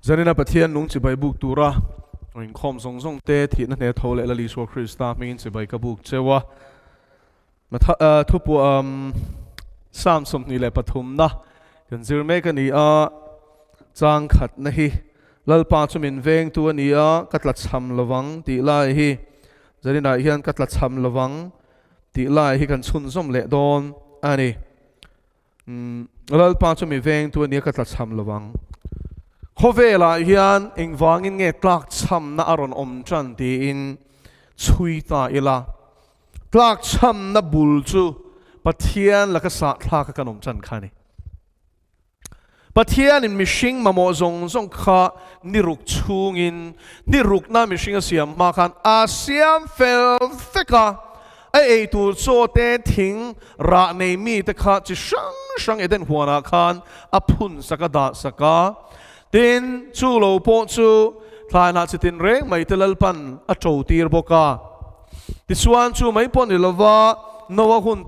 Zanina Pathian nung chibai buk tura inkhawm zawng zawng te thihna hne tho leh Lal Isua Krista hmingin chibai ka buk cheu a. Thupuah Psalm 23 na kan zir mek a ni a, chang khatna hi Lalpa chu min vengtu a ni a, ka tlachham lovang tih lai hi Zaninah hian ka tlachham lovang tih lai hi kan chhunzawm leh dawn a ni. Lalpa chu mi vengtu a nia ka tlachham lovang. Khawvelah hian engvangin nge tlakchhamna a rawn awm tan tiin chhui ta ila. Tlakchhamna bul chu Pathian laka sahthlaka kan awm tan kha a ni. Pathianin mihring mamawh zawng zawng kha ni ruk chhungin ni rukna mihring a siam hma khan a siam fel vek a, a ei tur chaw te, thing rah nei mi te kha chi hrang hrang Eden huanah khan a phun sak a, dah sak a. Tin, chu lo pawh chu thlaihnah chi tin reng mai te Lalpan a to tir bawk a. Tichuan chu mai pawh ni lova Noa hun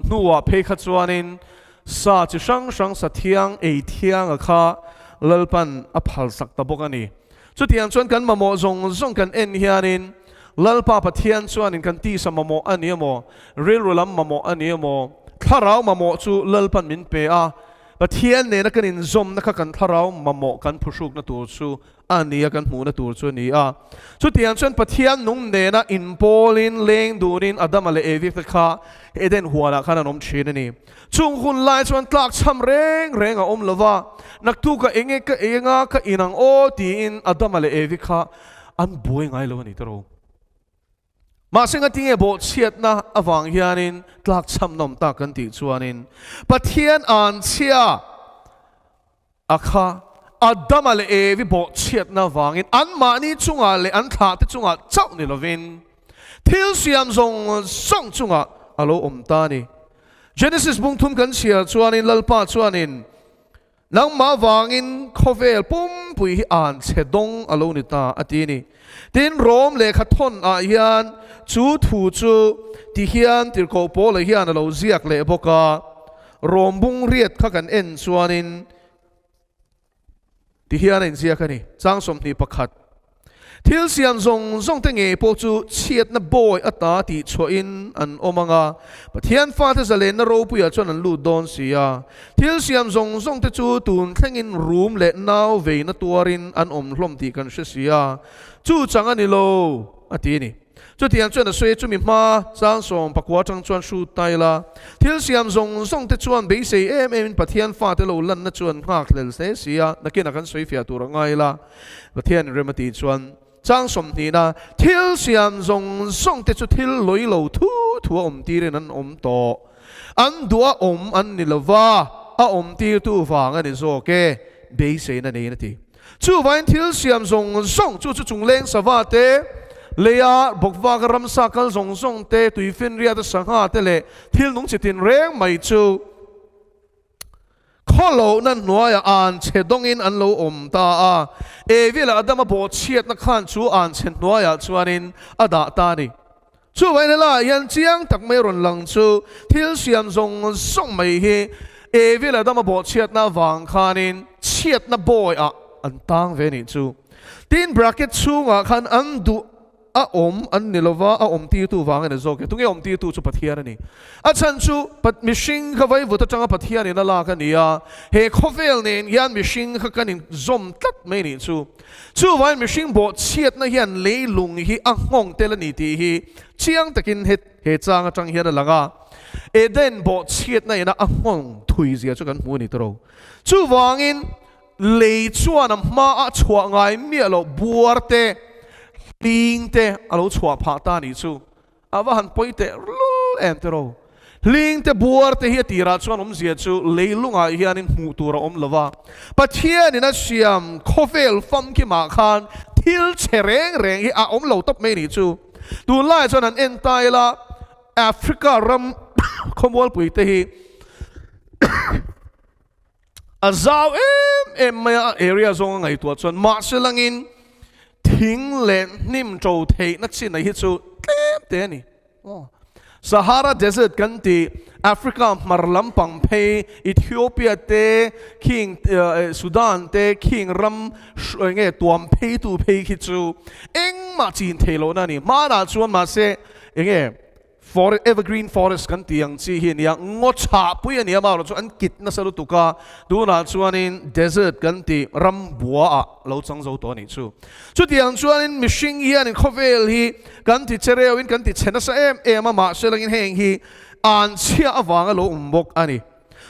hnuah phei kha chuanin Sa chi hrang hrang sa thiang ei thianga kha Lalpan a phalsak ta bawk a ni. Chutiang chuan kan mamawh zawng zawng kan en hianin Lalpa Pathian chuanin kan tisa mamawh a ni emaw, rilru lam mamawh a ni emaw, thlarau mamawh chu Lalpan min pe a, Pathian nena kan inzawmna kha kan thlarau mamawh kan phuhrukna tur chu a ni a, kan hmuhna tur chu a ni a. Chutiang chuan Pathian nung nena inpawlin, leng dunin Adama leh Evi te kha Eden huanah khan an awm thin a ni. Chung hun lai chuan tlakchham reng reng a awm lo va, naktuka enge ka ei anga ka in ang aw tiin Adama leh Evi kha an buai ngai lo a ni tawh. Mahse ngatinge bawhchhiatna avang hianin tlakchham nawm tak kan tih chuanin Pathian anchhia A kha Adama leh Evi bawhchhiatna avangin anmahni chungah leh an thlahte chungah chauh ni lovin thil siam zawng zawng chungah a lo awm ta a ni. Genesis bung thum kan chhiar chuanin Lalpa chuanin, Nangmah avangin khawvel pumpui hi an chhe dawng a lo ni ta a ti a ni. Tin, Rom lehkha thawn ah hian chu thu chu ti hian tirhkoh Paula hian a lo ziak leh bawk a. Rom bung riat kha kan en chuanin ti hian a inziak a ni, Chang 21, Thil siam zawng zawng te ngei pawh chu chhiatna bawi ata tih chhuahin an awm ang a, Pathian fate zalenna ropuiah chuan an lut dawn si a. Thil siam zawng zawng te chu tun thlengin rum leh nau veina tuarin an awm hlawm tih kan hre si a, chu chang a ni lo, a ti a ni. Chutiang chuan a sawi a, chumi hma chang 19 atang chuan hrut ta ila, thil siam zawng zawng te chuan beisei em em in Pathian fate lo lanna chu an nghak hlel hle si a, nakinah kan sawi fiah tur a ngai ila, Pathian rem a tih chuan chang sawmhnihna thil siam zawng zawng te chu thil lawi lo thu thu a awm tirin an awm tawh. An duh a awm an ni lova, a awm tirtu vang a ni zawk e, beiseina neiin a ti. Chuvain thil siam zawng zawng chu chu chungleng sava te, leia bawkvaka ramsa kal zawng zawng te, tuifinriat a sangha te leh thil nung chi tinreng mai chu Khawlohna hnuaiah an chhe dawngin an lo awm ta a, Evi leh Adama bawhchhiatna khan chu an chhe hnuaiah chuanin a dah ta a ni. Chuvangin helaiah hian chiang tak mai rawn lang chu thil siam zawng zawng mai hi Evi leh Adama bawhchhiatna avang khanin chhiatna bawiah an tang ve a nih chu. Tin, bracket chhungah khan an duh A awm an ni lova, a awm tirtu vang a ni zawk e. Tunge awm tirtu chu Pathian a ni. A chhan chu mihring kha vaivut atanga Pathianin a lak a ni a, he khawvel nen hian mihring kha kan inzawm tlat mai nih chu. Chuvangin mihring bawhchhiatna hian leilung hi a nghawng tel a ni tih hi chiang takin he chang atang hian a lang a. Eden bawhchhiatna ina a nghawng thui zia chu kan hmu a ni tawh. Chuvangin Lei chuan a hmaah chhuah ngai miah loh buar te, hling te a lo chhuah phah ta nih chu. A va han pawi teh lul em te ro. Hling te buar te hi a tirah chuan awmzia chu lei lungah hianin hmuh tur a awm lo va. Pathianin a siam khawvel famkimah khan thil chhe reng reng hi a awm lo tawp mai nih chu. Tunlaiah chuan an en ta ila Africa ram khawmualpui te hi A zau em em mai a, area zawng a ngaihtuah chuan mahse langin thing leh hnim to theihna chin a hi chu tlem te a ni. Sahara Desert kan tih Africa hmar lampang phei Ethiopia te khing Sudan te khing ram nge tuam phei tu phei khi chu engmah chin thei lohna a ni. Hmanah chuan mahse enge Forest evergreen forest kan tih ang chi hi a nia, ngaw chhah pui a nia amaherawhchu an kit nasa lutuk a, tunah chuanin desert kan tih ram bua ah lo chang zo tawh a nih chu. Chutiang chuanin mihring hianin khawvel hi kan ti che reuhin kan ti chhe nasa em em a, mahse langin heng hi an chhia avanga lo awm bawk a ni.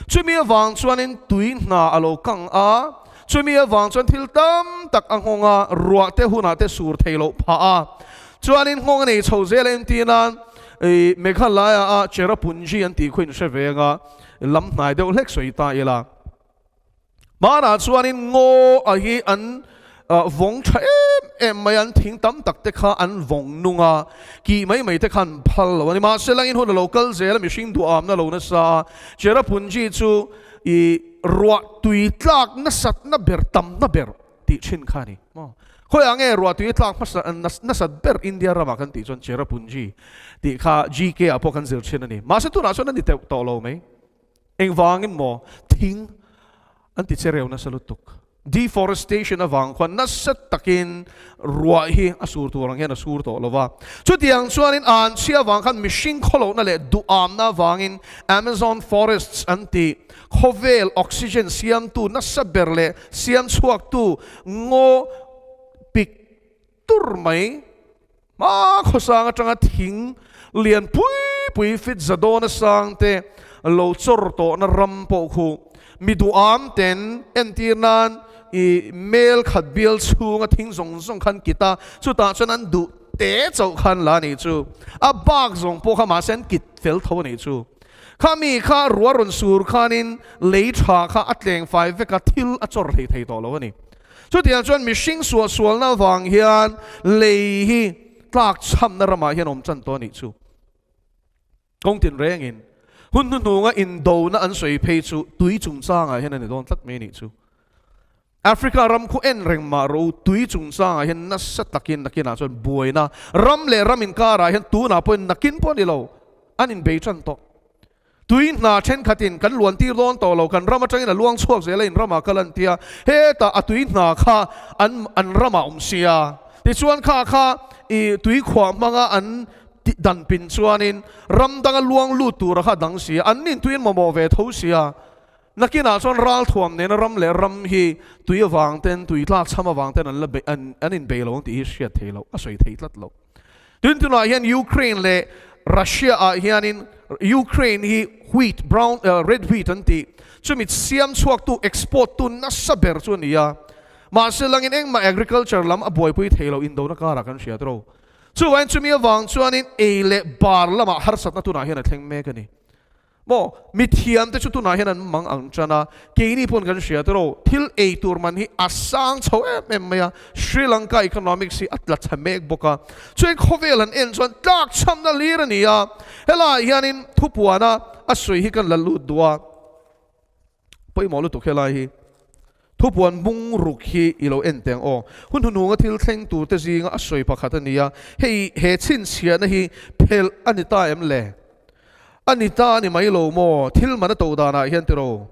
Chumi avang chuanin tui hna a lo kang a, chumi avang chuan thil tam tak a nghawng a, ruah te hunah te sur thei loh phah a. Chuanin nghawng a nei chho zel a entir nan i Meghalaya a Cherrapunji an tih khu in hre ve anga lam hnai deuh hlek sawi ta ila. Hmanah chuanin ngaw a hi an vawng tha em em mai a, an thing tam tak te kha an vawng nung a, kih mai mai te kha an phal lo a ni. Mahse langin hun a lo kal zel a, mihring duhamna lo nasa a, Cherrapunji chu i ruah tui tlak nasatna ber tamna ber tih thin kha a ni. Khawiah nge ruah tui tlak hmasa nasat ber India ramah kan tih chuan Cherrapunji tih kha GK ah pawh kan zir thin a ni. Mahse tunah chuan a ni teuh tawh lo mai. Engvangin maw thing an ti che reu nasa lutuk. Deforestation avang khuan nasa takin ruah hi a sur tur ang hian a sur tawh lo va. Chutiang chuanin an chhia avang khan mihring khawlohna leh duhamna avangin Amazon forests an ti khawvel oxygen siamtu nasa ber leh siam chhuaktu ngaw pik tur mai. Hma khawsang atanga thing lian pui pui fit za dawna sang te lo chawr tawhna ram pawh khu mi duham ten entir nan i mel khat bial chhunga thing zawng zawng khan kit a, chutah chuan an duh te chauh khan la anih chu. A bak zawng pawh kha mahse an kit fel tho anih chu. Kha mi kha ruah rawn sur khanin lei tha kha a tleng fai vek a, thil a chawr hlei thei tawh lo a ni. Chutiang chuan mihring suahsualna avang hian lei hi tlak chhamna ramah hian awm chan tawh a nih chu. Kawng tinrengin hun hnuhnunga indona an sawi phei chu tui chungchangah hian a ni dawn tlat mai a nih chu. Africa ram khu en reng mah ro tui chungchangah hian nasa takin nakinah chuan buaina ram leh ram inkarah hian tunah pawhin nakin pawh a ni lo, an inbei tan tawh. Tui hna thenkhatin kan luan tir dawn tawh lo, kan ram atangin a luang chhuak zel a, in ramah ka lan tia, hetah a tui hna kha an an ramah awm sia, tichuan kha kha i tui khuah hmanga an dan pin chuanin ram danga luang lut tura kha a dang sia, an nin tuiin mamawh ve tho sia, nakinah chuan ralthuam nena ram leh ram hi tui avang ten tui tlak chham avang ten an la bei an an inbei lo ang tih hi hriat thei loh, a sawi thei tlat loh. Tun tunah hian Ukraine leh Russia ah hianin Ukraine hi wheat, brown, red wheat an tih chumi siam chhuaktu, export tu nasa ber chu a ni a. Mahse langin engmah agriculture lam a buaipui thei lo indona karah kan hriat ro. Chuvangin chumi avang chuanin ei leh bar lamah harsatna tunah hian a thleng mek a ni. Maw, mithiam te chu tunah hian an mang ang tan a, keini pawn kan hria tawh, thil ei tur man hi a sang chho em em mai a, Sri Lanka economics hi a tla chhe mek bawk a, chuan khawvel han en chuan tlak chhamna lir a ni a, helaiah hianin thupuana a sawi hi kan la lut duh a, pawimawh lutuk helai hi. Thupuan bung ruk hi i lo en teng aw. Hun hnuhnunga thil thleng turte zinga a sawi pakhat a ni a, hei he chhinchhiahna hi phelh a ni ta em le? A ni ta a ni mai lo maw? Thil man a to danah hian tiraw?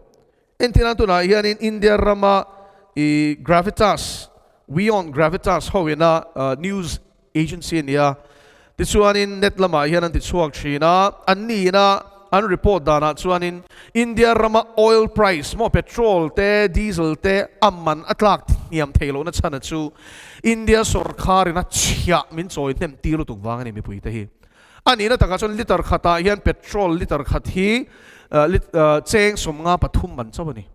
Entirnan tunah hianin India rama i Gravitas, WION Gravitas hoina news agency a ni a, tichuanin net lamah hian an ti chhuak thin a, an nihna an report danah chuanin India rama oil price maw petrol te diesel te a man a tlak hniam thei lohna chhana chu India sawrkharin a chhiah min chawi hnem tir lutuk vang a ni mipui te hi. A nihna takah chuan liter khatah hian petrol liter khat hi cheng 53 man chauh a ni.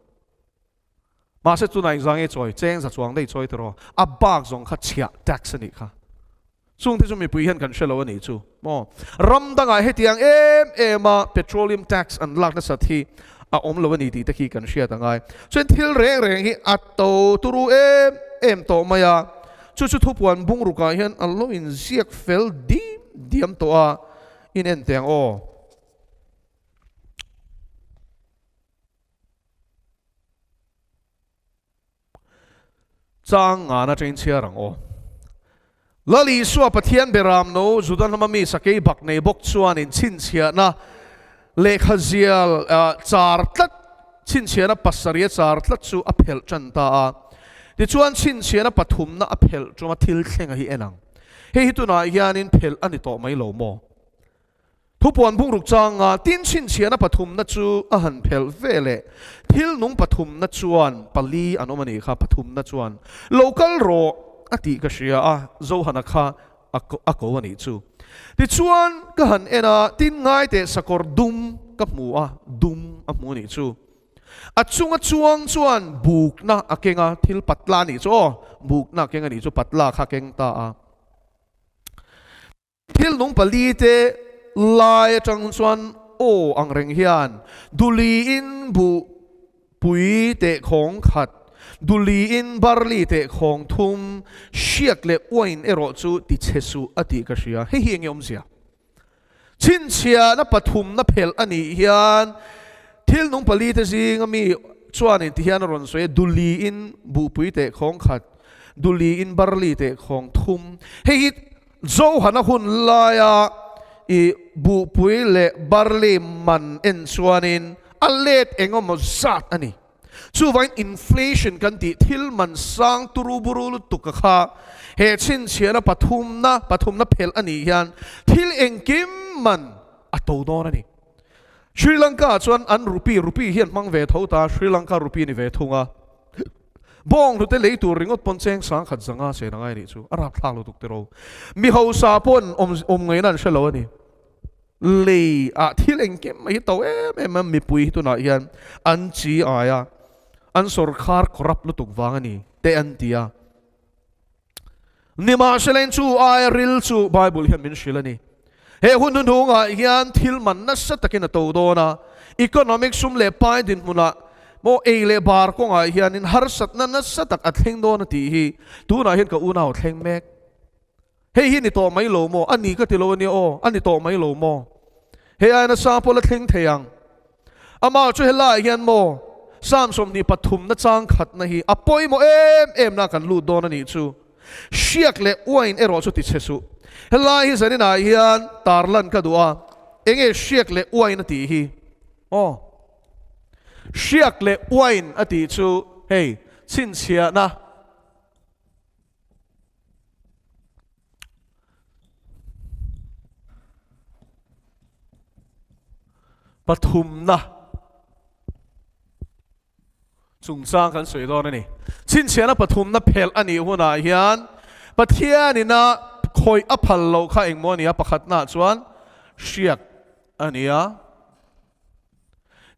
Mahse tunah engzah nge chawi? Cheng za chuang daih chawi tiraw? A bak zawng kha chhiah, tax, a nih kha. Chung te chu mipui hian kan hre lo a nih chu maw? Ram dangah hetiang em em a petroleum tax an lak nasat hi a awm lo a ni tih te khi kan hriat a ngai. Chuan thil reng reng hi a to turu em em tawh mai a, chu chu thupuan bungrukah hian a lo inziak fel dim diam tawh a, in en teh ang aw. Chang ngana train chhiar ang aw. Lal Isua Pathian beram no Juda hnama mi sakei bak nei bawk chuanin chhinchhiahna lehkha zial char tlat, chhinchhiahna pasarih a char tlat chu a phelh tan ta a. Tichuan chhinchhiahna pathumna a phelh tuma thil thlenga hi en ang. Hei hi tunah hianin phelh a ni tawh mai lo maw? Thupuan bungruk changa tin chhinchhiahna pathumna chu a han phelh ve leh thil nung pathumna chuan pali an awm a nih kha, pathumna chuan lo kal rawh a tih ka hria a, Johana kha a ko a nih chu. Tichuan ka han en a, tin ngaiteh sakawr dum ka hmu a, dum a hmu a nih chu. A chunga chuang chuan bukna a keng a, thil patla a nih chu aw, bukna a keng a nih chu, patla kha a keng ta a. Thil nung pali te lai atang chuan aw ang reng hian Duliin buh pui teh khawng khat, Duliin barley teh khawng thum, hriak leh uain erawh chu ti chhe suh a tih ka hria. Hei hi enge awmzia? Chhinchhiahna pathumna phelh a nih hian thil nung pali te zinga mi chuanin ti hian a rawn sawi a, Duliin buh pui teh khawng khat, Duliin barley teh khawng thum. Hei hi Johana hun laia i buhpui leh barley man en chuanin a let eng emaw zat a ni. Chuvangin inflation kan tih thil man sang turu buru lutuk a kha he chhinchhiahna pathumna pathumna phelh a nih hian thil engkim man a to dawn a ni. Sri Lanka ah chuan an rupee rupee hi an hmang ve tho ta, Sri Lanka rupee a ni ve thung a. Bawng hlute lei tur ringawt pawn cheng sang khat zanga chen a ngai nih chu a rapthlak lutuk tiraw. Mi hausa pawh an awm awm ngaihna an hre lo a ni. Lei ah thil engkim mai hi to em em a mipui hi tunah hian an chi ai a, an sawrkhar corrupt lutuk vang a ni te an ti a. Nimahselain chu aia ril chu Bible hian min hrilh a ni. He hun hnuhnungah hian thil man nasa takin a to dawn a, economic sum leh pai dinhmunah maw ei leh bar kawngah hianin harsatna nasa tak a thleng dawn a tih hi tunah hian ka unau a thleng mek. Hei hi ni tawh mai lo maw? A ni ka ti lo a nia aw, a ni tawh mai lo maw? Hei aia nasa pawh la thleng thei ang. Amah chu helaiah hian maw Psalm 23 chang khatna hi a pawimawh em em na kan lut dawn a nih chu. Hriak leh uain erawh chu ti chhe suh. Helai hi zaninah hian tarlan ka duh a, enge hriak leh uain a tih hi? Aw. Hriak leh uain a tih chu hei chhinchhiahna. Pathumna chungchang kan sawi dawn a ni. Chhinchhiahna pathumna phelh a nih hunah hian Pathianina khawih a phal loh kha engmaw a ni a, pakhatnaah chuan hriak a ni a,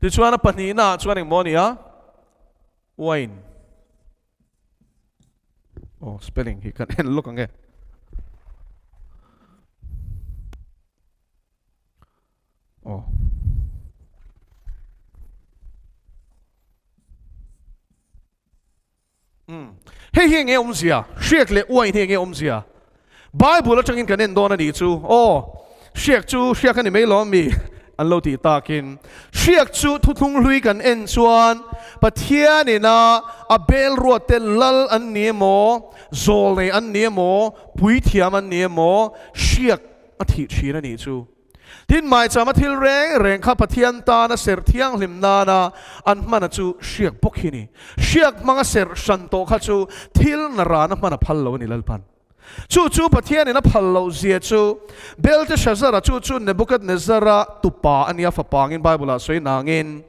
tichuan a pahnihnaah chuan engmaw a ni a, wine. Oh, spelling hi kan en lawk ang e. Oh. Hmm. Hei hi enge awmzia? Hriak leh uain hi enge awmzia? Bible atangin kan en dawn a nih chu. Aw, hriak chu hriak a ni mai lo ami? An lo tih takin. Hriak chu thuthlung hlui kan en chuan Pathianin a a bel ruat te lal an ni emaw, zawl nei an ni emaw, puithiam an ni emaw, hriak a thih thin a nih chu. Tin, maichama thil reng reng kha Pathian tana serh thianghlim nana an hmana chu hriak bawk hi ni. Hriak hmanga serh hran tawh kha chu thil na rana hman a phal lo a ni Lalpan. Chu chu Pathianin a phal loh zia chu Belteshazzar-a chu chu Nebuchadnezzar-a tupa a nia fapa angin Bible-ah sawi nangin.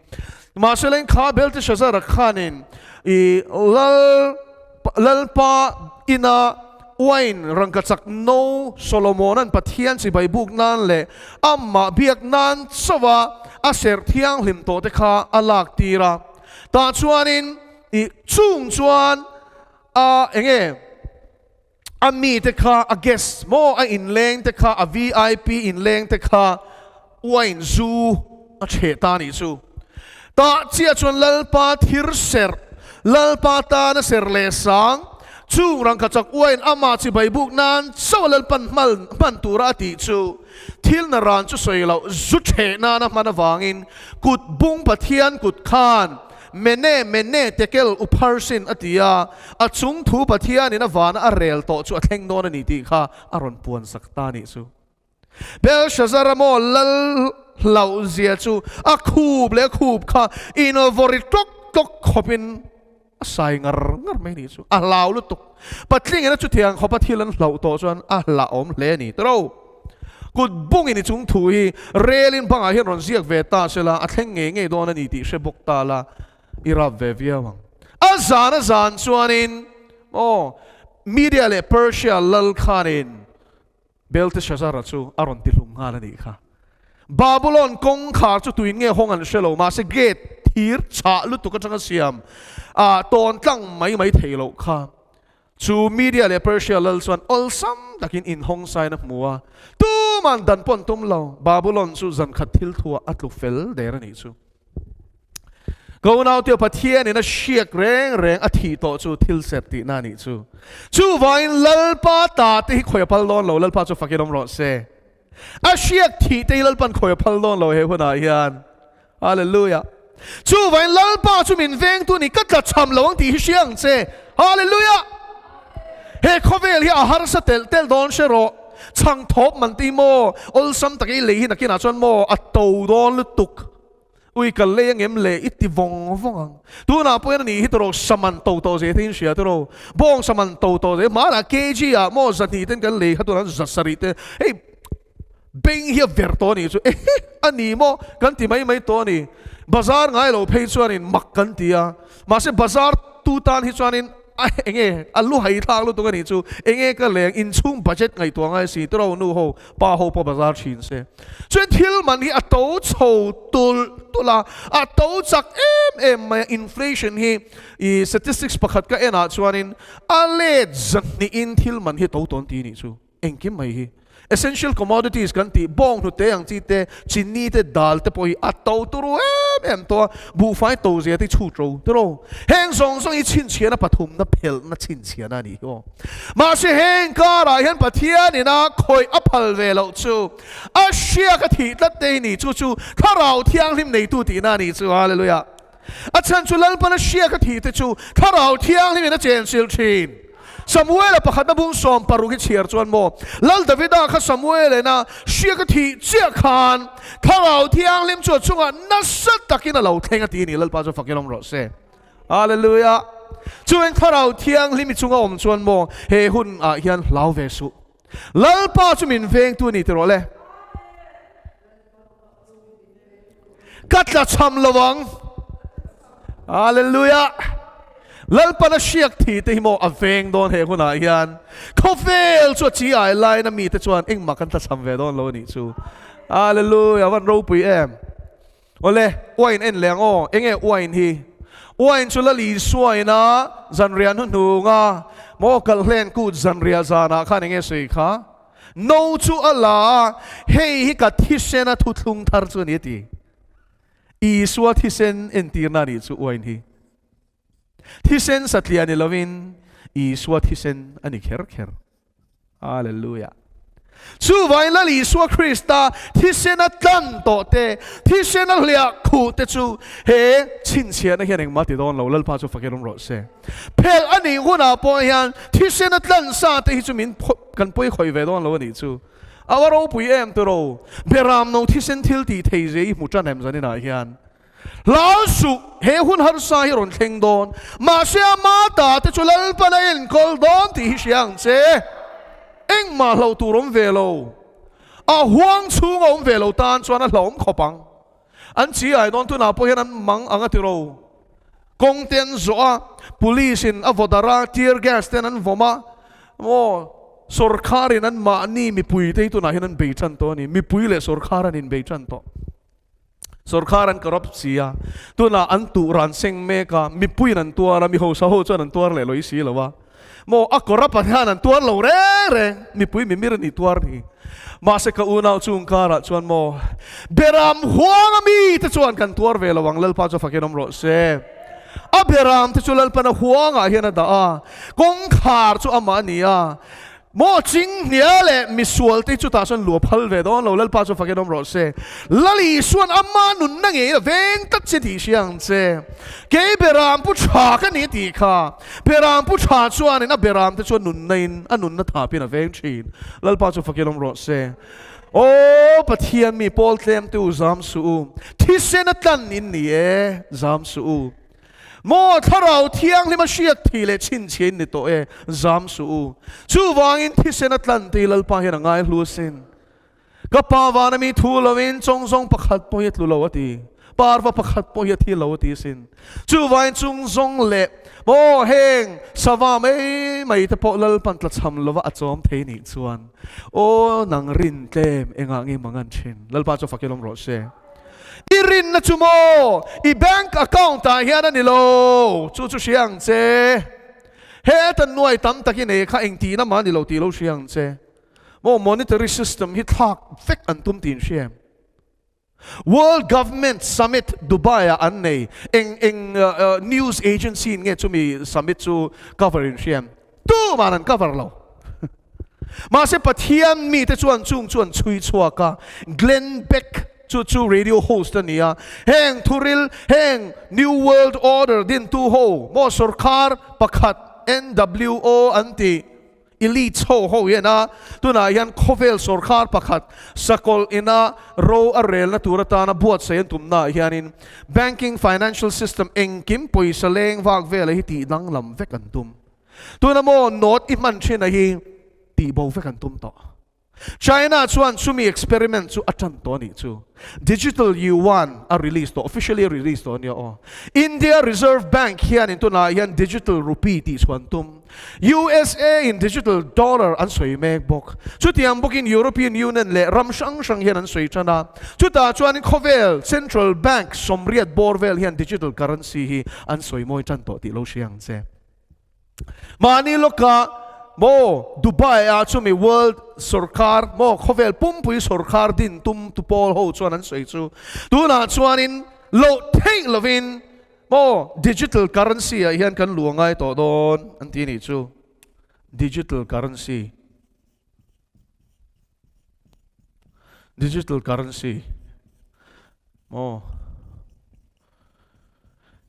Mahse kha Belteshazzar-a khanin i lal Lalpa ina uain rangkachak no Solomona'n Pathian chibai buk nan leh amah biak nan chauha a serh thianghlim tawh te kha a lak tir a. Tah chuanin i chung chuan a enge a mi te kha a guest maw a inleng te kha a vip inleng te kha uain zu a chhe ta nih chu. Tah chiah chuan Lalpa thir serh, Lalpa tana serh leh sang, chung rangkachak uain amah chibai buk nan chauh a Lalpan hmal hman tura a tih chu thil na ran chu sawi loh zu chhe nana hman avangin kut bung Pathian kut khan. Mene, Mene, Tekel, Upharsin a ti a, a chung thu Pathianin a vana a rel tawh chu a thleng dawn a ni tih kha a rawn puan sak ta a nih chu. Belshazzar-a maw lal hlauh zia chu a khup leh a khup kha invawri tlawk tlawk khawpin a sai ngar ngar mai a nih chu. A hlau lutuk. Patlingin a chutiang khawpa thil an hlauh tawh chuan a hlauhawm hle a ni. Tiro, kut bungin i chung thu hi relin bangah hian rawn ziak ve ta sela a thleng ngei ngei dawn a ni tih hre bawk ta la, i rap ve viau ang. A zan a zan chuanin aw Media leh Persia lal khanin Belteshazzar-a chu a rawn ti hlum nghal a nih kha. Babulon kawngkhar chu tuin nge hawng an hre lo, mahse gate thir chhah lutuk atanga siam ah tawn tlang mai mai thei loh kha. Chu Media leh Persia lal chuan awlsam takin inhawng sain a hmu a, tuman dan pawn tum lo, Babulon chu zankhat thil thuah a tlu fel der a nih chu. Ka unaute Pathianin a hriak reng reng a thih tawh chu thil serh tihna a nih chu. Chuvangin Lalpa ta te hi khawi a phal dawn lo, Lalpa chu fakin awm rawh se. A hriak thih te hi Lalpan khawi a phal dawn lo he hunah hian. Hallelujah. Chuvangin Lalpa chu min vengtu ni, ka tlachham lo ang tih hi hria ang che. Hallelujah. He khawvel hi a harsa telh telh dawn hre rawh. Chhang thawp man te hi maw awlsam taka i lei hi nakinah chuan maw a to dawn lutuk. Ui ka lei angem le i ti vawng vawng ang. Tunah pawh hian a nih hi tawh saman to tawh zeh te in hria tawh bawng saman to tawh zeh hmanah kg ah maw zahnih ten kan lei kha tunah za sarih te hei beng hi a ver tawh a nih chu ehe a ni maw kan ti mai mai tawh a ni. Bazar ngai lo phei chuanin mak kan ti a mahse bazar tu tan hi chuanin A enge a lu hai thlak lutuk a nih chu enge ka leng inchhung budget ngaihtuah ngai si tiro nu ho pa ho pawh bazar thin se chuan thil man hi a to chho tulh tulh a a to chak em em mai a inflation hi i statistics pakhat ka en ah chuanin a let zahnih in thil man hi to tawn ti nih chu. Engkim mai hi essential commodities kan tih bawng hnute ang chi te, chini te, dal te pawh hi a to turu em em tawh a, buhfai to zia te hi chhut ro tiro. Heng zawng zawng hi chhinchhiahna pathumna phelhna chhinchhiahna a nih hi aw. Mahse heng karah hian Pathian ina khawih a phal ve loh chu a hriak a thih tlat te hi ni chu chu Thlarau Thianghlim neitu tihna a nih chu. Hallelujah. A chhan chu Lalpana hriak a thih te chu Thlarau Thianghlimin a chensil thin. Samuela pakhatna bung 16 hi chhiar chuan maw, Lal Davida kha Samuelena hriak a thih chiah khan Thlarau Thianghlim chu a chungah nasa takin a lo thleng a ti a ni. Lalpa chu fakin awm rawh se. Hallelujah. Chuan Thlarau Thianghlim i chunga awm chuan maw he hun ah hian hlau ve suh. Lalpa chu min vengtu a ni ti rawh le. Ka tla chham lo ang. Hallelujah. Lalpan a hriak thi te hi maw a veng dawn he hunah hian. Khawvel chu a chi ai lain a mite chuan engmah kan tla chham ve dawn lo a nih chu. Hallelujah. Van ropui em. Awle, wine en leh ang aw. Enge wine hi? Wine chu Lal Isua ina zanriah hnuhnunga maw kalhlen kut zanriah zanah khan enge sawi kha? No chu a la a, hei hi ka thisena thuthlung thar chu a ni a ti. Isua thisen entirna a nih chu uain hi. Thisen satliah ni lovin Isua thisen a ni kher kher. Hallelujah. Chuvangin Lal Isua Krista thisena tlan tawh te, thisena hliah khuh te chu he chhinchhiahna hian engmah ti dawn lo, Lalpa chu fakin awm rawh se. Phelh a nih hunah pawh hian thisena tlan sa te hi chu min kan pawi khawih ve dawn lo a nih chu. A va ropui em tiro, Beram no thisen thil tih thei zia i hmu tan em zaninah hian. Hlau suh, he hun harsa hi rawn thleng dawn, mahse a ma ta te chu Lalpan a enkawl dawn tih hi hria ang che. Engmah hlauh tur awm ve lo, a huang chhung a awm ve lo tan chuan a hlauhawm khawp ang. An chi ai dawn tunah pawh hian an mang ang a ti ro. Kawng te an zawh a, police in a vaw darh a, tear gas ten an vawm a, maw sawrkhar in an mahni mipui te hi tunah hian an bei tan tawh a ni. Mipui leh sawrkhar an inbei tan tawh. Sawrkhar an corrupt si a, tunah an tuh ran seng mek a, mipuiin an tuar a, mi hausa ho chuan an tuar leh lawih si lo a. Maw a corrupt ah hian an tuar lo reng reng, mipui mimir a ni tuar ni. Mahse ka unau chung karah chuan maw Beram huanga mite chuan kan tuar ve lo ang, Lalpa chu fakin awm rawh se. A Beram te chu Lalpan a huangah hian a dah a, kawngkhar chu amah a ni a. Maw ching hnia leh misual te chutah chuan lu a phal ve dawn lo, Lalpa chu fakin awm rawh se. Lal Isuan ama nunna ngei a veng tlat che tih hria ang che. Kei beram pu tha ka ni tih kha. Beram pu tha chuanin a beram te chuan nunna in a nunna thapin a veng thin. Lalpa chu fakin awm rawh se. Aw Pathian mi pawl tlem te u zam suh u. Thisen a tlan in ni e, zam suh u. Maw Thlarau Thianghlima hriat thei leh chhinchhiah in ni tawh e, zam suh u. Chuvangin thisen a tlan tih Lalpa hian a ngai hlu asin. Ka pa vana mi thu loin chawngzawng pakhat pawh hi a tlu lo a ti. Parva pakhat pawh hi a thi lo a ti asin. Chuvangin chungzawng leh maw heng sava mai mai te pawh Lalpan tlachham lova a chawm thei nih chuan aw nang rin tlem engah nge mang an thin. Lalpa chu fak ilawm rawh se. I rinna chu maw i bank account ah hian a ni lo, chu chu hria ang che. Heta nuai tam tak i nei kha engtihna mah a ni lo tih lo hria ang che. Maw monetary system hi thlak vek an tum tih in hria em? World Government Summit Dubai ah an nei, eng eng news agency in nge chumi summit chu cover in hria em? Tuman an cover lo. Mahse Pathian mite chuan chung chu an chhui chhuak a, Glenn Beck chu chu radio host a ni a, heng thuril, heng New World Order dintu ho maw sorkar pakhat NWO an tih elites ho ho hian a, tunah hian khawvel sorkar pakhat sakawlh ina ro a relna tur atana buatsaih an tumnaah hianin banking financial system engkim pawisa leng vak vela hi tih danglam vek an tum. Tuna maw note i hman thin a hi tih bo vek an tum tawh. China chuan chumi experiment chu a tan tawh a nih chu. Digital Yuan a release tawh, officially a release tawh a nia aw. India Reserve Bank hianin tunah hian digital rupee tih chu an tum. USA in digital dollar an sawi mek bawk. Chutiang bawkin European Union leh ram hrang hrang hian an sawi tan a. Chutah chuanin khawvel central bank 80 bawr vel hian digital currency hi an sawi mawi tan tawh tih lo hria ang che. Mahni lawka maw Dubai ah chumi world sorkar maw khawvel pumpui sorkar din tum tu pawl ho chuan an sawi chu tunah chuanin loh theih lovin maw digital currency ah hian kan lu a ngai tawh dawn an ti nih chu digital currency digital currency maw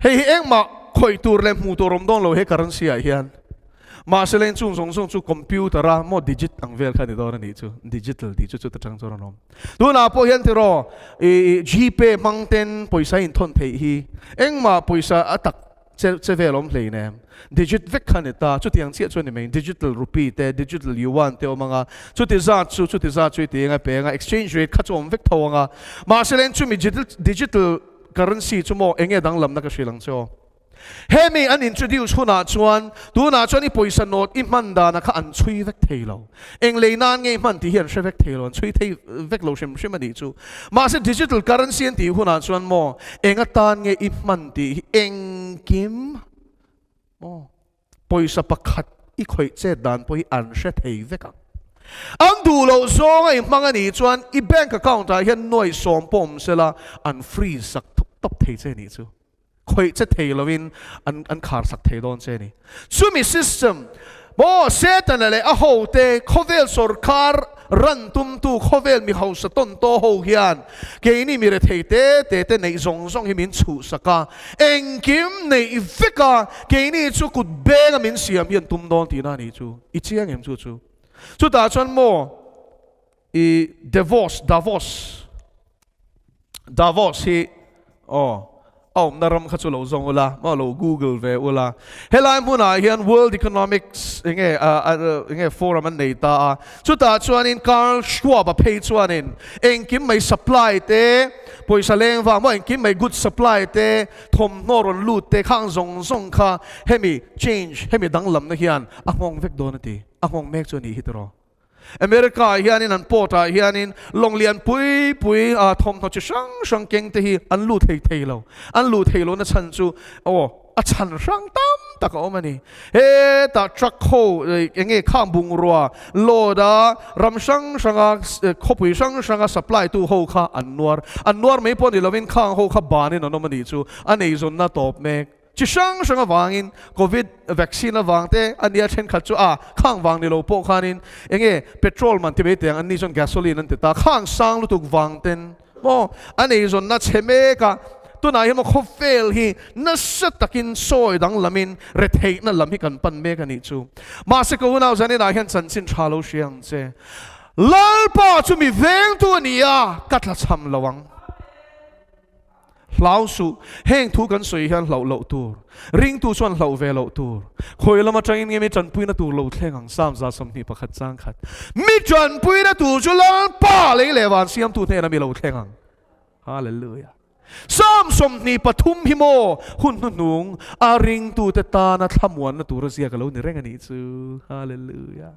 Hei hi engmah khawih tur leh hmuh tur awm dawn lo he currency ah hian. Mahse leng chung zawng zawng chu computer a maw digit ang vel kha ni dawn a nih chu. Digital tih chu chuta tang chuan a awm. Tunah pawh hian tiraw i Gpay hmang ten pawisa inthawn theih hi engmah pawisa a tak che che vel awm hlei nem. Digit vek kha ni ta. Chutiang chiah chu a ni mai. Digital rupee te, digital yuan te awm ang a, chuti zat chu chuti zat chu i ti eng a peng a, exchange rate kha chu awm vek tho ang a. Mahse leng chumi digital currency chu maw enge danglamna ka hrilh ang che aw. Hemi an introduce hunah chuan tunah chuan i pawisa note i hman dana kha an chhui vek thei lo. Eng lei nan nge i hman tih hi an hre vek thei lo, an chhui thei vek lo hrim hrim a nih chu. Mahse digital currency an tih hunah chuan maw eng atan nge i hman tih hi engkim maw pawisa pakhat i khawih chet dan pawh hi an hre thei vek ang. An duh loh zawng a i hmang a nih chuan i bank account ah hian nuai sawm pawh awm sela an freeze sak tawp tawp thei che nih chu. Khawih che thei lovin an an khar sak thei dawn che a ni. Chumi system maw Setana leh a hote khawvel sawrkar ran tumtu khawvel mi hausa tawn taw ho hian keini mi rethei te te te neih zawng zawng hi min chhuhsak a, engkim neih vek a keini chu kut benga min siam hi an tum dawn tihna a nih chu. I chiang em chu chu? Chutah chuan maw i Davos, Davos, Davos hi aw a awmna ram kha chu lo zawng ula, maw lo google ve ula. Helai hmunah hian World Economics enge enge forum an nei ta a, chutah chuanin Carl Schwab a phei chuanin engkim mai supply te, pawisa leng vang maw engkim mai goods supply te, thawmhnaw rawn lut te khang zawng zawng kha hemi change, hemi danglamna hian a nghawng vek dawn a ti, a nghawng mek chu a nih hi tiraw. America ah hianin an port ah hianin lawng lian pui pui ah thawmhnaw chi hrang hrang keng te hi an lut thei thei lo. An luh thei lohna chhan chu aw a chhan hrang tam tak a awm a ni. Hetah truck ho eng nge khang bungrua load a ram hrang hranga khawpui hrang hranga supply tu ho kha an nuar. An nuar mai pawh ni lovin khang ho kha banin an awm a nih chu a neizawnna tawp mek. Chi hrang hrang avangin Covid vaccine avang te a nia thenkhat chu a khang vang ni lo pawh khanin enge petrol man ti mai teh ang an ni chuan gasoline an ti ta khang sang lutuk vang ten maw a neizawnna chhe mek a tunah hian maw khawvel hi nasa takin sawi danglamin retheihna lam hi kan pan mek a nih chu. Mahse ka unau zaninah hian chanchin tha lo hria ang che. Lalpa chu mi vengtu a ni a, ka tlachham lo ang. Hlau suh, heng thu kan sawi hian hlauh loh tur, ringtu chuan hlauh ve loh tur. Khawi lam atangin nge mi tanpuina tur lo thleng ang Psalm 121 chang khat. Mi tanpuina tur chu Lalpa lei leh van siamtu hnena mi lo thleng ang. Hallelujah. Psalm 23 hi maw hun hnuhnung a ringtute tana thlamuanna tur a ziak a lo ni reng a nih chu. Hallelujah.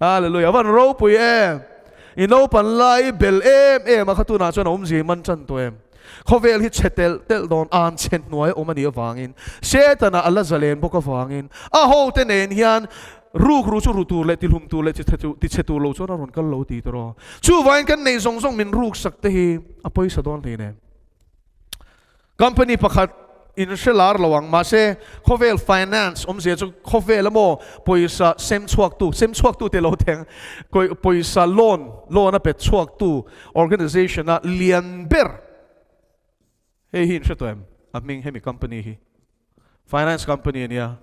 Hallelujah. Van ropui em. I naupan lai i bel em em a kha tunah chuan a awmzia i man tan tawh em? Khawvel hi chhe telh telh dawn an chhe hnuai awm a nih avangin Setana a la zalen bawk avangin a hote nen hian rukru chu ru tur leh tihlum tur leh tichhe tur lo chuan a rawn kal lo ti tawh. Chuvangin kan neih zawng zawng min ruksak te hi a pawisa dawn hleinem. Company pakhat in hre lar lo ang, mahse khawvel finance awmzia chu khawvel emaw pawisa sem chhuaktu, sem chhuaktu te lo thleng, pawisa loan, loan a pet chhuaktu organization a lian ber hei hi in hre tawh em? A hming hemi company hi finance company a nia.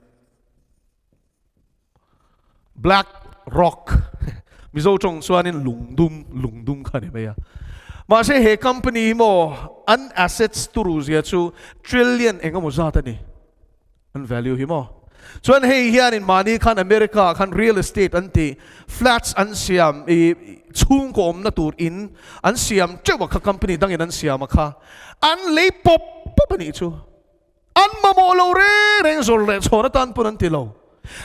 Black Rock, Mizo tawng chuanin lungdum, lungdum kha ni mai a. Mahse he company hi maw an assets turu zia chu trillion eng emaw zat a ni an value hi maw. Chuan hei hianin mahni khan America ah khan real estate an tih flats an siam i chhungkaw awmna tur in an siam teuh a kha company dangin an siam a kha an lei pawp pawp a nih chu. An mamawh lo reng reng zawr leh chhawn atan pawn an ti lo.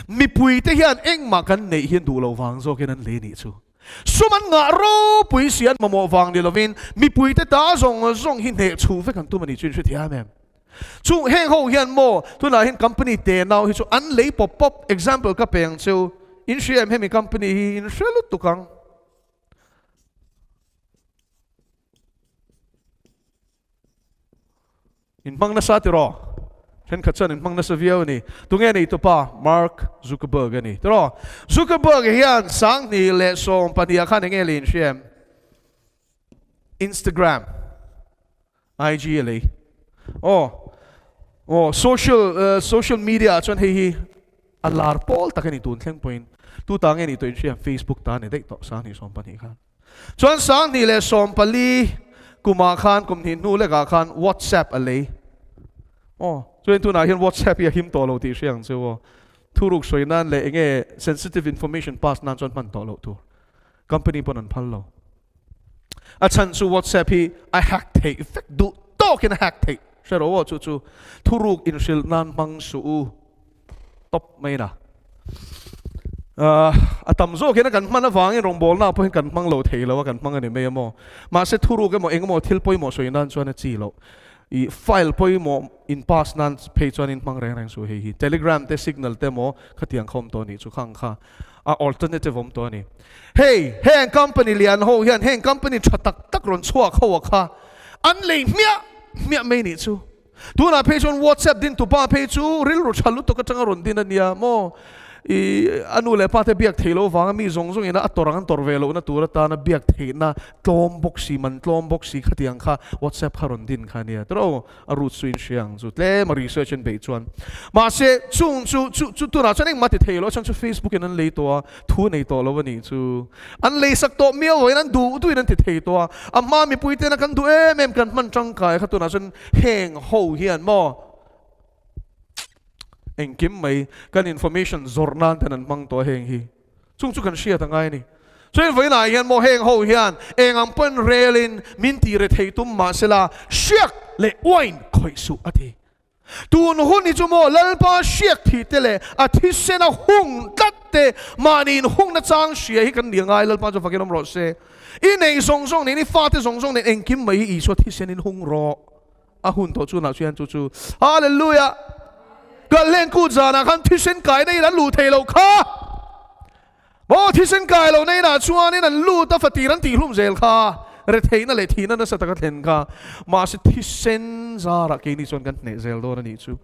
Mipuite hian engmah kan neih hian duh lo vang zawkin an lei nih chu. Sum an ngah ropui si an mamawh vang ni lovin mipuite ta zawng zawng hi hneh chhuh vek an tum a nih chu in hrethiam em? Chung heng ho hian maw tunah hian company te nau hi chu an lei pawp pawp. Example ka pe ang cheu, in hria em hemi company hi in hre lutuk ang. In hmang nasa tiraw? Thenkhat chuan in hmang nasa viau a ni. Tunge nei tupa? Mark Zuckerberg a ni tiraw? Zuckerberg hian 2012 ah khan enge lei in hria em? Instagram, IG a lei. Aw, aw, social, social media ah chuan hei hi a lar pawl tak a ni tun thleng pawhin. Tu ta nge ni tawh in hria em? Facebook ta a ni daih tawh 2012 khan. Chuan 2014 kumah khan kum hnih hnu lekah khan WhatsApp a lei. Aw, chuan tunah hian WhatsApp hi a him tawh lo tih hria ang chu aw. Thuruk sawi nan leh enge sensitive information pass nan chuan hman tawh loh tur. Company pawn an phal lo. A chhan chu WhatsApp hi a hack theih vek duh tawkin a hack theih. Hre rawh aw chu chu thuruk inhrilh nan hmang suh u. Top mai na. A tam zawk hian kan hman avangin rawngbawlna pawhin kan hmang lo thei lo a, kan hmang a ni mai a maw. Mahse thuruk emaw eng emaw thil pawimawh sawi nan chuan a chi loh. I file pawimawh in pass nan phei chuan in hmang reng reng suh hei hi. Telegram te signal te emaw khatiang kha awm tawh a nih chu khang kha a alternative awm tawh a ni. Hei heng company lian ho hian heng company tha tak tak rawn chhuak ho a kha an lei hmiah hmiah mai nih chu. Tunah phei chuan WhatsApp din tupa phei chu rilru tha lutuk atanga rawn din a nia maw? I a nu leh pa te biak theih loh vanga mi zawng zawng ina a tawrh ang an tawrh ve lohna tur atana biak theihna tlawm bawk si, man tlawm bawk si khatiang kha WhatsApp kha rawn din kha a nia. Tiraw a root chu in hria ang chu tlem a research in beih chuan. Mahse chung chu chu chu tunah chuan engmah ti thei lo a chhan chu Facebook in an lei tawh a, thu nei tawh lo a nih chu. An lei sak tawh miau in an duh duhin an ti thei tawh a, a hma mipui tena kan duh em em kan hman tangkai kha tunah chuan heng ho hian maw engkim mai kan information zawrh nan ten an hmang tawh a heng hi chung chu kan hriat a ngai a ni. Chuan vawiinah hian maw heng ho hian eng ang pawhin relin min tih rethei tum mahsela hriak leh uain khawih suh a ti. Tun hun hi chu maw Lalpa hriak thih te leh a thisen a hung tlat te mahni in hungna chang hria hi kan ni angai Lalpa chu fakin awm rawh se. I nei zawng zawng nen i fate zawng zawng nen engkim mai hi Isua thisen in hung rawh. A hun tawh chunah chuan chu chu Hallelujah! Kalhlen kut zanah khan thisen kaina in an luh thei lo kha. Maw thisen kai lohna inah chuanin an lut a fatir an tihhlum zel kha. Retheihna leh thihna nasa taka thlen kha. Mahse thisen zarah keini chuan kan hneh zel dawn a nih chu.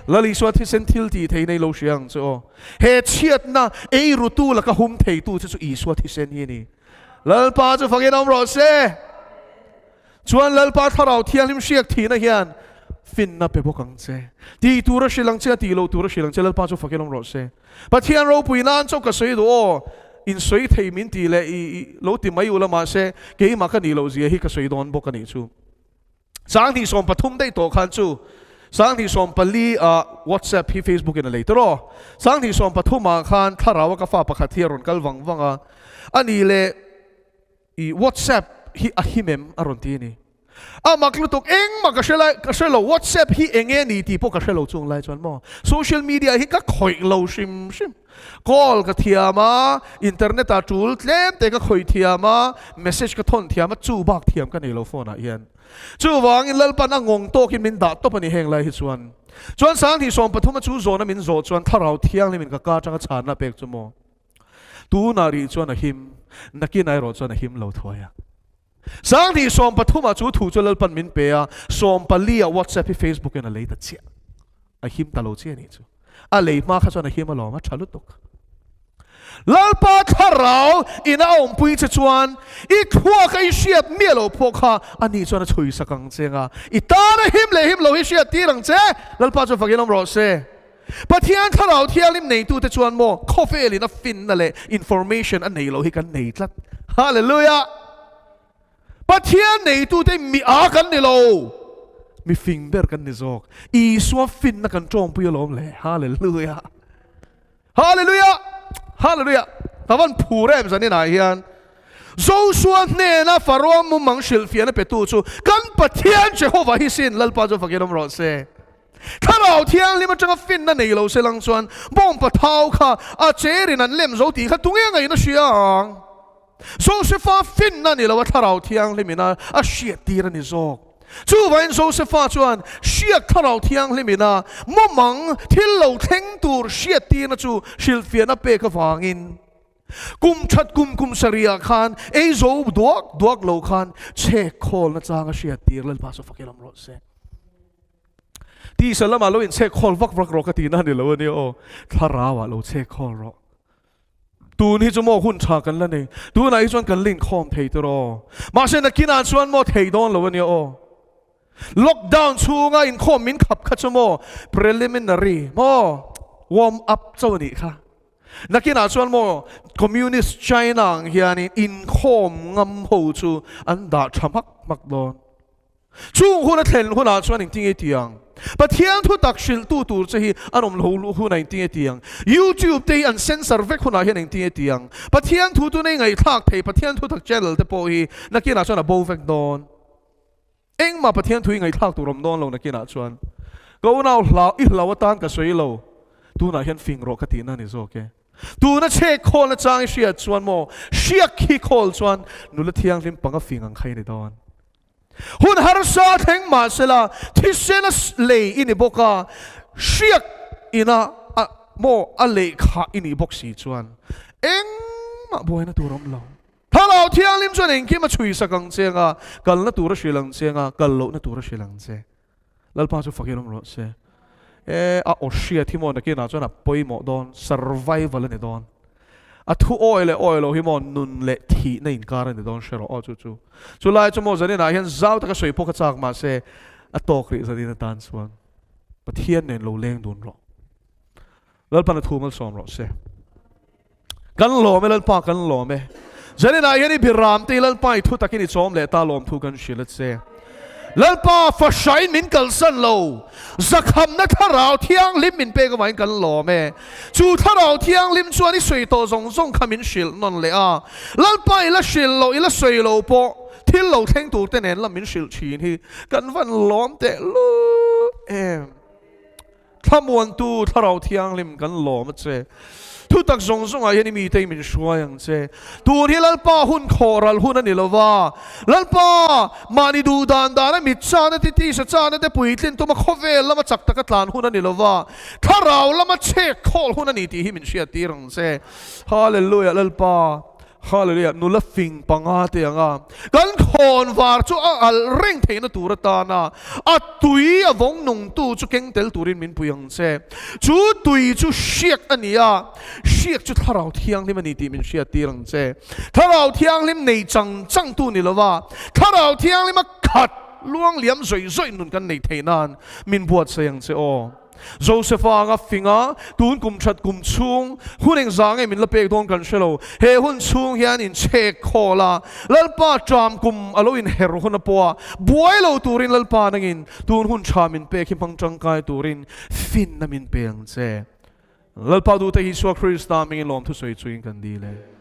Lal Isua thisen thil tih theih nei lo hria ang che aw. He chhiatna ei rutu laka hum theitu che chu Isua thisen hi a ni. Lalpa chu fakin awm rawh se. Chuan Lalpa Thlarau Thianghlim hriak thihna hian finna pe bawk ang che. Tih tur a hrilh ang che a, tih loh tur a hrilh ang che. Lalpa chu fakin awm rawh se. Pathian ropui nan chauh ka sawi duh aw, in sawi thei min tih leh i lo ti mai ula mahse keimah ka nih loh zia hi ka sawi dawn bawk a nih chu. 2013 daih tawh khan chu 2014 ah WhatsApp hi Facebook in a lei tawh. 2013 ah khan thlarau a ka fa pakhat hi a rawn kal vang vang a, a nih leh i WhatsApp hi a him em a rawn ti a ni. A mak lutuk engmah ka hre lai ka hre lo WhatsApp hi eng nge ni tih pawh ka hre lo chung lai chuan maw social media hi ka khawih lo hrim hrim. Call ka thiam a, internet ah tul tlem te ka khawih thiam a, message ka thawn thiam a, chu bak thiam ka nei lo phone ah hian. Chuvangin Lalpan a ngawng tawkin min dah tawp a ni heng lai hi chuan. Chuan 2013 a chu zawhna min zawh chuan Thlarau Thianghlimin ka ka atanga chhanna pek chu maw. Tunah rih chuan a him, nakinah erawh chuan a him lo thuai a. 2013 ah chu thu chu Lalpan min pe a, 14 ah WhatsApp hi Facebook in a lei ta chiah. A him ta lo chiah a nih chu. A lei hma kha chuan a him alawm, a tha lutuk. Lalpa thlarau in a awmpui che chuan i thluak a i hriat miah loh pawh kha a nih chuan a chhui sak ang che nga, i tan a him leh him lo hi hriat tir ang che. Lalpa chu fakin awm rawh se. Pathian Thlarau Thianghlim neitute chuan maw khawvelin a finna leh information a nei lo hi kan nei tlat. Hallelujah! Pathian neitute mi a kan ni lo, mi fing ber kan ni zawk. Isua finna kan tawngpui alawm le. Hallelujah! Hallelujah! Hallelujah! Ka van phur em zaninah hian. Josua hnena Faroa mumang hrilhfiahna petu chu kan Pathian Jehovah hi sin Lalpa chu fakin awm rawh se. Thlarau Thianghlim atanga finna nei lo se lang chuan bawngpa thau kha a cherin an lem zo tih kha tunge ngaihna hria ang? Josefa finna ni lo a Thlarau Thianghlim ina a hriat tir a ni zawk. Chuvangin Josefa chuan hriak Thlarau Thianghlim ina mumang thil lo thleng tur hriat tirna chu hrilhfiahna pek avangin kum that kum kum sarihah khan ei zo duak duak lo khan chhek khawlna chang a hriat tir Lalpa chu fakil awm rawh se. Tisa lamah lo inchhek khawl vak vak rawh ka tihna a ni lo a nia aw. Thlarauah lo chhek khawl rawh. Tun hi chu maw hun tha kan la nei. Tunah hi chuan kan linkhawm thei tur aw. Mahse nakinah chuan maw thei dawn lo a nia aw. Lockdown chhunga inkhawm min khap kha chu maw preliminary maw warm up chauh a nih kha. Nakinah chuan maw Communist China ang hianin inkhawm ngam ho chu an dah tha hmak hmak dawn. Chung hun a thlen hunah chuan engtin nge ti ang? Pathian thu tak hrilhtu tur che hi an awm lo luh hunah engtin nge ti ang? YouTube te hi an censor vek hunah hian engtin nge ti ang? Pathian thu tuna i ngaihthlak thei Pathian thu tak channel te pawh hi nakinah chuan a bo vek dawn. Engmah Pathian thu i ngaihthlak tur awm dawn lo nakinah chuan. Ka unau hlau i hlau atan ka sawi lo. Tunah hian fing rawh ka tihna a ni zawk e. Tuna chhek khawl nachang i hriat chuan maw hriak khi khawl chuan nula thianghlim panga fing ang kha i ni dawn. Hun harsa a thleng mahsela thisen a lei i ni bawk a, hriak ina a maw a lehkha i nih bawk si chuan engmah buaina tur a awm lo. Thlarau Thianghlim chuan engkim a chhui sak ang che anga, kalna tur a hrilh ang che anga, kal lohna tur a hrilh ang che. Lalpa chu fakin awm rawh se. E, a aw hriat hi maw nakinah chuan a pawimawh dawn, survival a ni dawn. A thu awi leh awi lo hi maw nun leh thihna inkar a ni dawn hre rawh aw chu chu. Chu lai chu maw zaninah hian zau taka sawi pawh ka chak mahse a tawk rih zanin atan chuan Pathian nen lo leng dun rawh. Lalpan a thu malsawm rawh se. Kan lawm e Lalpa kan lawm e. Zaninah hian i biram te Lalpa i thu takin i chawm leh ta lawm thu kan hrilh a che. Lalpa fahrain min kalsan lo, zakhamna thlarau thianghlim min pek avangin kan lawm e. Chu thlarau thianghlim chuan i sawi tawh zawng zawng kha min hrilh nawn leh a. Lalpa i la hrilh loh, i la sawi lo pawh thil lo thleng tur te nen lam min hrilh thin hi kan van lawm teh lut em. Thlamuantu Thlarau Thianghlim kan lawm a che. Thutak zawng zawngah hian i mite i min hruai ang che. Tun hi Lalpa hun khawh ral hun a ni lo va. Lalpa, mahni duh dan dana mit chana te, tisa chana te puitlin tuma khawvel lama chak taka tlan hun a ni lo va. Thlarau lama chhek khawl hun a ni tih hi min hriattir ang che. Hallelujah Lalpa. Hallelujah, nula fing panga te anga kan khawnvar chu a alh reng theihna tur atana a tui a vawng nungtu chu keng tel turin min pui ang che. Chu tui chu hriak a ni a, hriak chu Thlarau Thianghlim a ni tih min hriattir ang che. Thlarau Thianghlim nei chang changtu ni lova, Thlarau Thianghlima khat luang liam zawih zawih nun kan neih theih nan min buatsaih ang che aw. Josefa anga finga tun kum that kum chhung hun engzah nge min la pek dawn kan hre lo. He hun chhung hian inchhek khawl a, Lalpa ṭam kum a lo inher hun a pawh a, buai lo turin Lalpa nangin tun hun ṭha min pek hi hmang ṭangkai turin finna min pe ang che. Lalpa duhte Isua Krista hmingin lawmthu sawi chuin kan dil e.